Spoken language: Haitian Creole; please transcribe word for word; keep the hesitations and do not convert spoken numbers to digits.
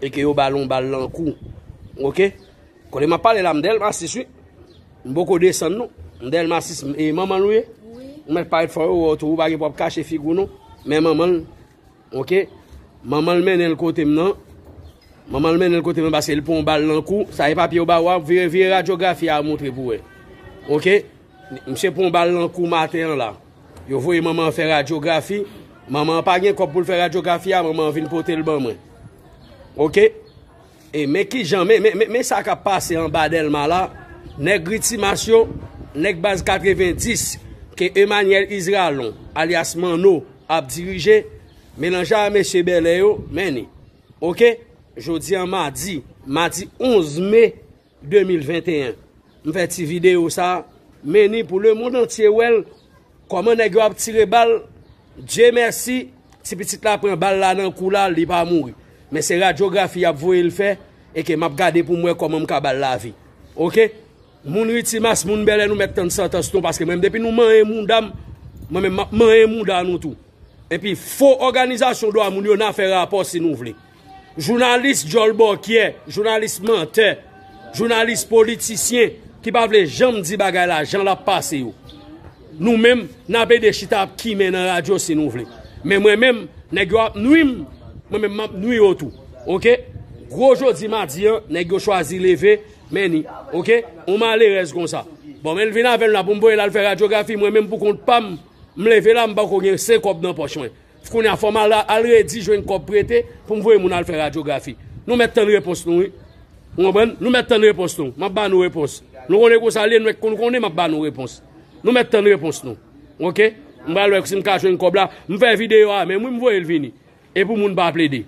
e ke yo ba l yon bal nan kou. Oke? Kote m ap pale la, m Dèlma sis, wi. M poko desann, non. M Dèlma sis, e manman l ou ye? Wi. Ou mèt parèt fò, yo wè w tou, ou pa gen pou w ap kache figi w, non. Men manman l, oke? Manman l mennen l kote m nan. Manman l mennen l kote m nan paske l pran yon bal nan kou. Sa e papye yo ba w, w ap vire, vire radyografi a montre pou wè. Oke? Misye pran yon bal nan kou maten an la. Yo voye manman an fè radyografi. Manman an pa gen kòb pou l fè radyografi a, manman an vin pote l ban mwen. Oke? E men kijan, men, men, men, men sa k ap pase anba Dèlma la, nèg Ritimas yo, nèg baz katrevenndis, ke Emmanuel Isralon, alyas Manno, ap dirije, melanje a mesye Bèlè yo, men ni. Oke? Jodi an madi, madi onz me de mil venteyen. M fè ti videyo sa, men ni pou lemonn antye wè l, kòman nèg yo ap tire bal. Dye mèsi, ti pitit la pran bal la nan kou la, li pa mouri. Men se radyografi y ap voye l fè, e ke m ap gade pou m wè kòman m ka ba l lavi. Oke? Moun Ritimas, moun Bèlè, nou mèt tann santans nou, paske mwen menm depi nou manyen mouda m, mwen menm m ap manyen mouda nou tou. Epi fo òganizasyon dwa moun yo n a fè rapò si nou vle. Jounalis djòl bòkyè, jounalis mantè, jounalis politisyen ki pa vle janm di bagay la jan l ap pase yo. Nou menm, n ap ede chita ap kimen nan radyo si nou vle. Men mwen menm, nèg yo ap nwi m, mwen menm m ap nwi yo tou. Oke? Gwo jodi madi an, nèg yo chwazi leve, men ni. Oke? On malerèz konsa. Bon, men l vin avè l la pou m voye l al fè radyografi, mwen menm pou kont pa m, m leve la, m poko gen senk kòb nan pòch mwen. Kounye a, fò m al, al redi jwenn kòb prete pou m voye moun al fè radyografi. Nou mèt tann repons nou, wi. Ou konprann? Nou mèt tann repons nou. M ap ba nou repons. Nou konnen konsa l ye, nou konn konnen m ap ba nou repons. Nou mèt tann repons nou. Oke? M pral wè si m ka jwenn kòb la. M fè videyo a, men wi, m voye l vini. E pou moun pa plede.